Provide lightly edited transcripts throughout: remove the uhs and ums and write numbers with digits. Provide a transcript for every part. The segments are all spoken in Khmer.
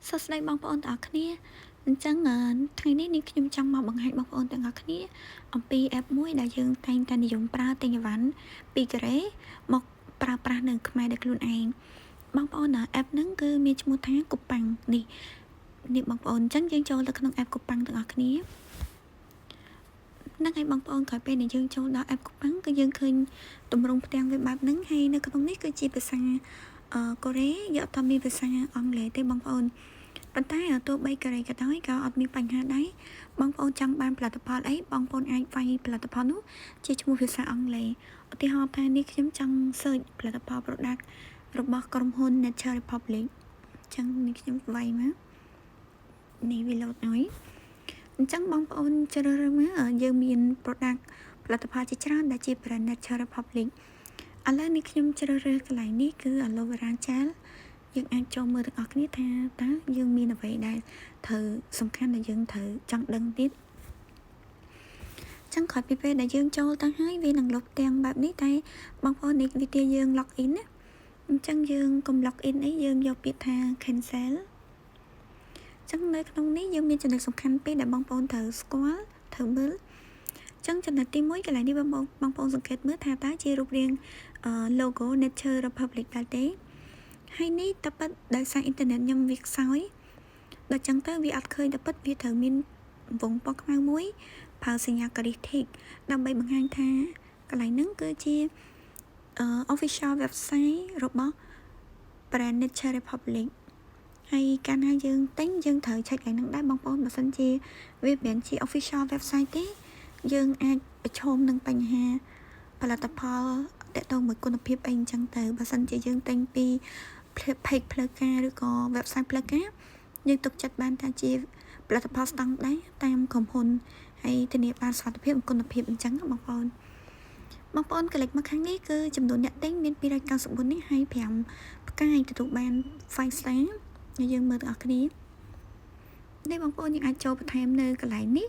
សួស្តីបងប្អូនទាំងអស់គ្នាអញ្ចឹងថ្ងៃនេះនាងខ្ញុំចង់មកបង្ហាញបងប្អូនទាំងអស់គ្នាអំពី app មួយដែលយើងតែងតែនិយមប្រើទិញអីវ៉ាន់ពីកូរ៉េមកប្រើប្រាស់នៅខ្មែរដោយខ្លួនឯងបងប្អូន app ហ្នឹងគឺមានឈ្មោះថាកូប៉ាំងនេះនេះបងប្អូនអញ្ចឹងយើងចូលទៅក្នុង app កូប៉ាំងទាំងអស់គ្នាហ្នឹងហើយបងប្អូនក្រោយពេលដែលយើងចូលដល់ app កូប៉ាំងគឺយើងឃើញទម្រង់ផ្ទាំងវាបែបហ្នឹងហើយនៅក្នុងនេះគឺជាភាសាកូរ៉េយកអត់មានភាសាអង់គ្លេសទេបងប្អូនប៉ុន្តែទោះបីកូរ៉េក៏ដោយក៏អត់មានបញ្ហាដែរបងប្អូនចង់បានផលិតផលអីបងប្អូនអាចវាយផលិតផលនោះជាឈ្មោះភាសាអង់គ្លេសឧទាហរណ៍ថានេះខ្ញុំចង់ search ផលិតផល product របស់ក្រុមហ៊ុន Nature Republic អញ្ចឹងនេះខ្ញុំវាយមកនេះវាលោតឲ្យអញ្ចឹងបងប្អូនជ្រើសរើសមកយើងមាន product ផលិតផលជាច្រើនដែលជា brand Nature Republic ឥឡូវនេះខ្ញុំជ្រើសរើសកន្លែងនេះគឺ aloe vera gel យើងអាចចូលមើលទាំងអស់គ្នាថាតើយើងមានអ្វីដែលត្រូវសំខាន់ដែលយើងត្រូវចង់ដឹងទៀតចឹងក្រោយពីពេលដែលយើងចូលទៅហើយវានឹងលុបទាំងបែបនេះតែបងប្អូននេះវិធីយើង log in ណាអញ្ចឹងយើងកុំ log in អីយើងយកពាក្យថា cancel ចឹងនៅក្នុងនេះយើងមានចំណុចសំខាន់ពីរដែលបងប្អូនត្រូវស្គាល់ត្រូវមើលចឹងចំណុចទី1កន្លែងនេះបងបងប្អូនសង្កេតមើលថាតើជារូបរាង logo Nature Republic ដែរទេហើយនេះតពិតដោយសារអ៊ីនធឺណិតខ្ញុំវាខ្សោយដល់ចឹងទៅវាអត់ឃើញតពិតវាត្រូវមានវងពណ៌ខ្មៅមួយប្រើសញ្ញាគ្រីស tick ដើម្បីបង្ហាញថាកន្លែងហ្នឹងគឺជា official website របស់ brand Nature Republic ហើយកាលណាយើងទិញយើងត្រូវឆែកកន្លែងហ្នឹងដែរបងប្អូនបើសិនជាវាមិនមែនជា official website ទេយើងអាចប្រឈមនឹងបញ្ហាផលិតផលតកតងមួយគុណភាពអីអញ្ចឹងទៅបើសិនជាយើងទិញពី page ផ្លូវការឬក៏ website ផ្លូវការយើងទុកចិត្តបានថាជាផលិតផលស្តង់ដារតាមក្រុមហ៊ុនហើយធានាបានសុវត្ថិភាពនិងគុណភាពអញ្ចឹងបងប្អូនបងប្អូនកលេចមកខាងនេះគឺចំនួនអ្នកទិញមាន294នេះហើយ5ផ្កាយទទួលបាន5 star ហើយយើងមើលទាំងអស់គ្នានេះបងប្អូនយើងអាចចូលបន្ថែមនៅកន្លែងនេះ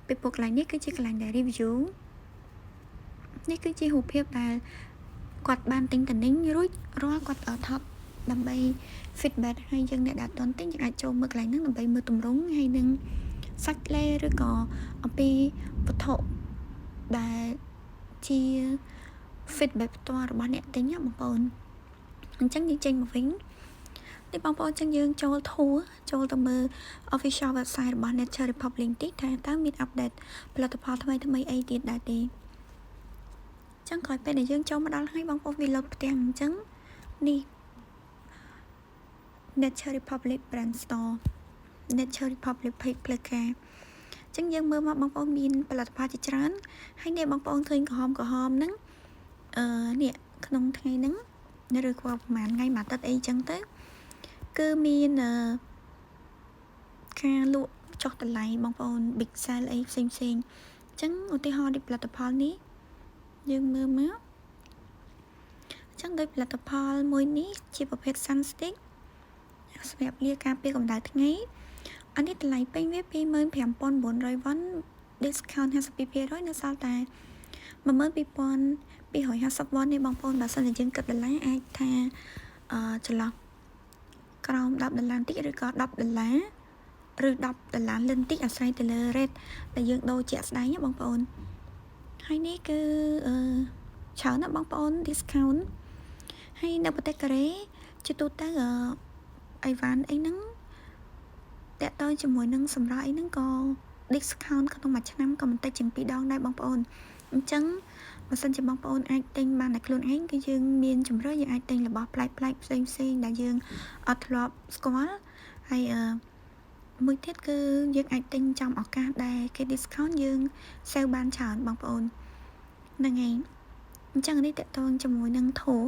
ពីព្រោះកន្លែងនេះគឺជាកន្លែងដែល review នេះគឺជារូបភាពដែលគាត់បានទិញតំណែងរួចរាល់គាត់ថតដើម្បី feedback ហើយយើងអ្នកដែលអត់ទាន់ទិញយើងអាចចូលមើលកន្លែងហ្នឹងដើម្បីមើលទម្រង់ហើយនឹងសាច់លេឬក៏អំពីវត្ថុដែលជា feedback ផ្ទាល់របស់អ្នកទិញណាបងប្អូនអញ្ចឹងយើងចេញមកវិញនេះបងប្អូនចឹងយើងចូល tour ចូលទៅមើល official website របស់ Nature Republic តិចថាតើមាន update ផលិតផលថ្មីថ្មីអីទៀតដែរទេចឹងក្រោយពេលដែលយើងចូលមកដល់ហើយបងប្អូនវាលោតផ្ទាំងអញ្ចឹងនេះ Nature Republic Brand Store Nature Republic Page ផ្លូវការអញ្ចឹងយើងមើលមកបងប្អូនមានផលិតផលជាច្រើនហើយនេះបងប្អូនឃើញក្រហមក្រហមហ្នឹងអឺនេះក្នុងថ្ងៃហ្នឹងឬក៏ប្រហែលថ្ងៃមួយអាទិត្យអីចឹងទៅគឺមានការលក់ចុះតម្លៃបងប្អូន big sale អីផ្សេងផ្សេងអញ្ចឹងឧទាហរណ៍ដូចផលិតផលនេះយើងមើលមកអញ្ចឹងដោយផលិតផលមួយនេះជាប្រភេទ sunstick សម្រាប់លាការពារកម្ដៅថ្ងៃអានេះតម្លៃពេញវា25,900វ៉ុន discount 52%នៅសល់តែ12,250វ៉ុននេះបងប្អូនបើសិនជាយើងគិតដុល្លារអាចថាអឺចន្លោះក្រោម10ដុល្លារបន្តិចឬក៏10ដុល្លារឬ10ដុល្លារលិនតិចអាស្រ័យទៅលើ rate ដែលយើងដូរជាក់ស្ដែងណាបងប្អូនហើយនេះគឺអឺច្រើនណាស់បងប្អូន discount ហើយនៅប្រទេសកូរ៉េជាទូទៅអឺអីវ៉ាន់អីហ្នឹងតាក់ទងជាមួយនឹងសម្រាប់អីហ្នឹងក៏ discount ក្នុងមួយឆ្នាំក៏មិនតិចជាង2ដងដែរបងប្អូនអញ្ចឹងបើសិនជាបងប្អូនអាចទិញបានតែខ្លួនឯងគឺយើងមានជម្រើសយើងអាចទិញរបស់ប្លែកៗផ្សេងផ្សេងដែលយើងអត់ធ្លាប់ស្គាល់ហើយអឺមួយទៀតគឺយើងអាចទិញចំឱកាសដែលគេ discount យើង save បានច្រើនបងប្អូនហ្នឹងហើយអញ្ចឹងនេះតកតងជាមួយនឹងធัว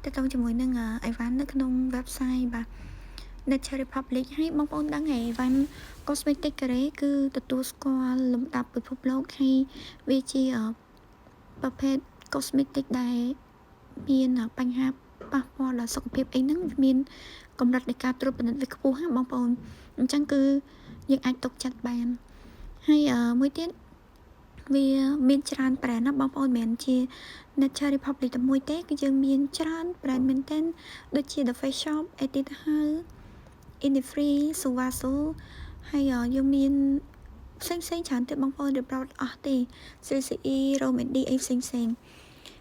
តកតងជាមួយនឹងអីវ៉ាន់នៅក្នុង website បាទ Nature Republic ហើយបងប្អូនដឹងហើយអីវ៉ាន់ Cosmetic កូរ៉េគឺទទួលស្គាល់លំដាប់ពិភពលោកហើយវាជាប្រភេទ cosmetic ដែលមានបញ្ហាប៉ះពាល់ដល់សុខភាពអីហ្នឹងមានកម្រិតនៃការត្រួតពិនិត្យវាខ្ពស់ណាបងប្អូនអញ្ចឹងគឺយើងអាចទុកចិត្តបានហើយមួយទៀតវាមានច្រើន brand ណាបងប្អូនមិនមែនជា Nature Republic តែមួយទេគឺយើងមានច្រើន brand មែនទែនដូចជា The Face Shop, Etude House Innisfree Sulwhasoo ហើយយើងមានផ្សេងផ្សេងច្រើនទៀតបងប្អូនរៀបរាប់អស់ទេ 3CE Romedy អីផ្សេងផ្សេង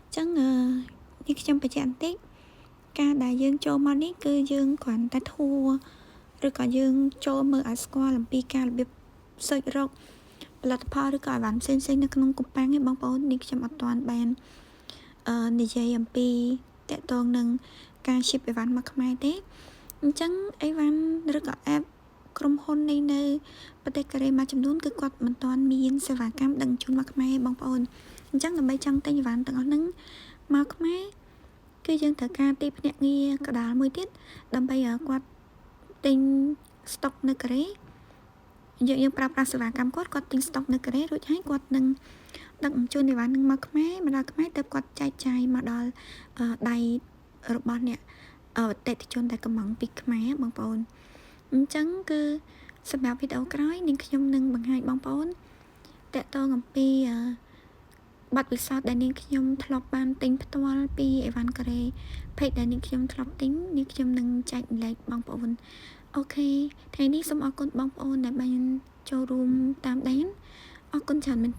អញ្ចឹងនេះខ្ញុំបញ្ជាក់បន្តិចការដែលយើងចូលមកនេះគឺយើងគ្រាន់តែធួឬក៏យើងចូលមើលឲ្យស្គាល់អំពីការរបៀប search រកផលិតផលឬក៏អីវ៉ាន់ផ្សេងផ្សេងនៅក្នុងកុំប៉ាំងឯងបងប្អូននេះខ្ញុំអត់ទាន់បាននិយាយអំពីទាក់ទងនឹងការ ship អីវ៉ាន់មកខ្មែរទេអញ្ចឹងអីវ៉ាន់ឬក៏ app ក្រុមហ៊ុននៃនៅប្រទេសកូរ៉េមួយចំនួនគឺគាត់មិនទាន់មានសេវាកម្មដឹកជញ្ជូនមកខ្មែរបងប្អូនអញ្ចឹងដើម្បីចង់ទិញអីវ៉ាន់ទាំងអស់ហ្នឹងមកខ្មែរគឺយើងត្រូវការទីភ្នាក់ងារកដាលមួយទៀតដើម្បីឲ្យគាត់ទិញស្តុកនៅកូរ៉េយើងប្រើប្រាស់សេវាកម្មគាត់គាត់ទិញស្តុកនៅកូរ៉េរួចហើយគាត់នឹងដឹកជញ្ជូនអីវ៉ាន់នឹងមកខ្មែរមកដល់ខ្មែរទៅគាត់ចែកចាយមកដល់ដៃរបស់អ្នកអតិថិជនដែលកម្ម៉ង់ពីខ្មែរបងប្អូនអញ្ចឹងគឺសម្រាប់វីដេអូក្រោយនាងខ្ញុំនឹងបង្ហាញបងប្អូនទាក់ទងអំពីបទពិសោធន៍ដែលនាងខ្ញុំធ្លាប់បានទិញផ្ទាល់ពីអីវ៉ាន់កូរ៉េ page ដែលនាងខ្ញុំធ្លាប់ទិញនាងខ្ញុំនឹងចែករំលែកបងប្អូន OK ថ្ងៃនេះសូមអរគុណបងប្អូនដែលបានចូលរួមតាមដានអរគុណច្រើនមែន។